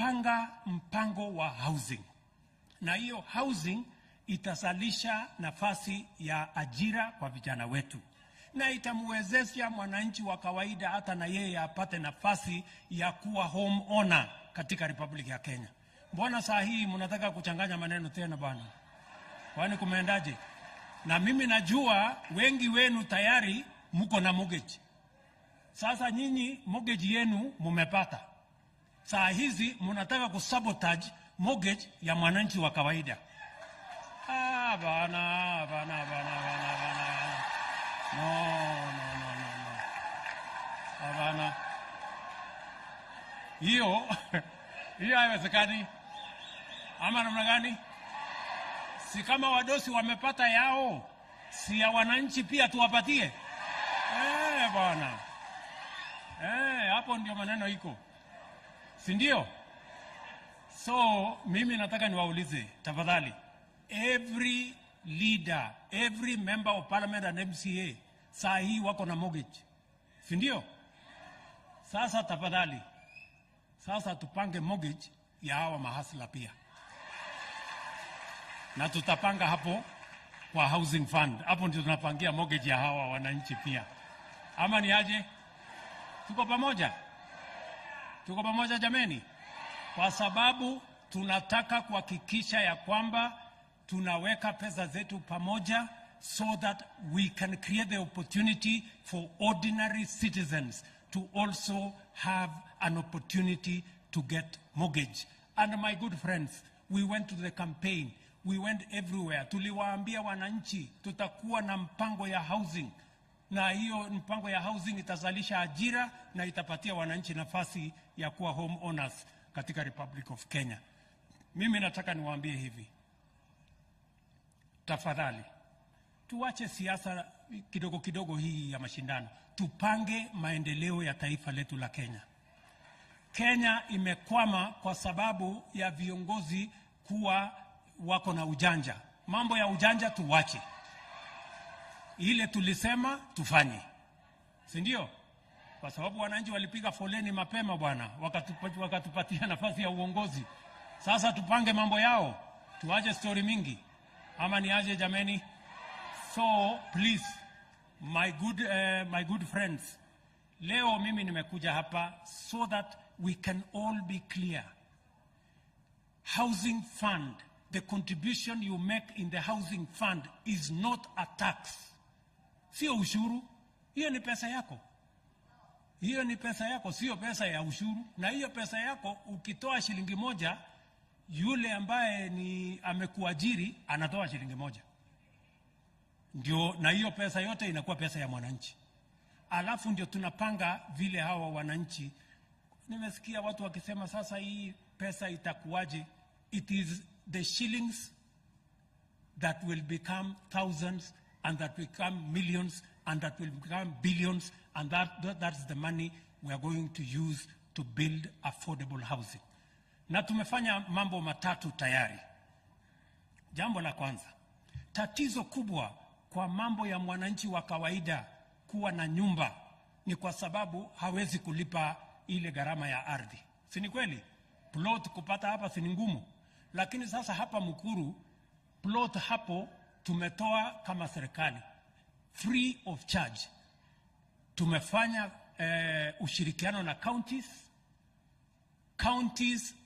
Tutapanga mpango wa housing, na hiyo housing itazalisha nafasi ya ajira kwa vijana wetu na itamwezesha mwananchi wa kawaida hata na yeye apate nafasi ya kuwa home owner katika Republic ya Kenya. Mbona saa hii mnataka kuchanganya maneno tena, bwana? Kwani kumeendaje? Na mimi najua wengi wenu tayari mko na mortgage. Sasa nyinyi mortgage yenu mumepata, saa hizi mnataka kusabotage mortgage ya mwananchi wa kawaida. Ah, bana, bana, bana, bana, bana. No, no, no, no, no. Hapana. Hiyo haiwezekani. Ama namna gani? Si kama wadosi wamepata yao, si ya wananchi pia tuwapatie? Eh, bwana. Eh, hapo ndio maneno iko, si ndio? So mimi nataka niwaulize tafadhali, every leader, every member of parliament and MCA saa hii wako na mortgage, si ndio? Sasa tafadhali, sasa tupange mortgage ya hawa mahustler pia, na tutapanga hapo kwa housing fund. Hapo ndio tunapangia mortgage ya hawa wananchi pia, ama ni aje? Tuko pamoja? Tuko pamoja, jameni? Kwa sababu tunataka kuhakikisha ya kwamba tunaweka pesa zetu pamoja so that we can create the opportunity for ordinary citizens to also have an opportunity to get mortgage. And my good friends, we went to the campaign, we went everywhere. Tuliwaambia wananchi tutakuwa na mpango ya housing, na hiyo mpango ya housing itazalisha ajira na itapatia wananchi nafasi ya kuwa home owners katika Republic of Kenya. Mimi nataka niwaambie hivi, tafadhali tuache siasa kidogo kidogo hii ya mashindano, tupange maendeleo ya taifa letu la Kenya. Kenya imekwama kwa sababu ya viongozi kuwa wako na ujanja. Mambo ya ujanja tuwache, ile tulisema tufanye, si ndio? Kwa sababu wananchi walipiga foleni mapema, bwana, wakatupatia nafasi ya uongozi. Sasa tupange mambo yao, tuache stori mingi, ama ni aje, jameni? So please, my good friends, leo mimi nimekuja hapa so that we can all be clear. Housing fund, the contribution you make in the housing fund is not a tax. Sio ushuru, hiyo ni pesa yako. Hiyo ni pesa yako, sio pesa ya ushuru. Na hiyo pesa yako ukitoa shilingi 1, yule ambaye ni amekuajiri anatoa shilingi 1, ndio, na hiyo pesa yote inakuwa pesa ya mwananchi. Alafu ndio tunapanga vile hawa wananchi. Nimesikia watu wakisema, "Sasa hii pesa itakuwaje?" It is the shillings that will become thousands and that become millions and that will become billions, and that's the money we are going to use to build affordable housing. Na tumefanya mambo matatu tayari. Jambo la kwanza, tatizo kubwa kwa mambo ya mwananchi wa kawaida kuwa na nyumba ni kwa sababu hawezi kulipa ile gharama ya ardhi. Si ni kweli? Plot kupata hapa si ni ngumu? Lakini sasa hapa Mukuru, plot hapo tumetoa kama serikali free of charge. Tumefanya ushirikiano na counties. Counties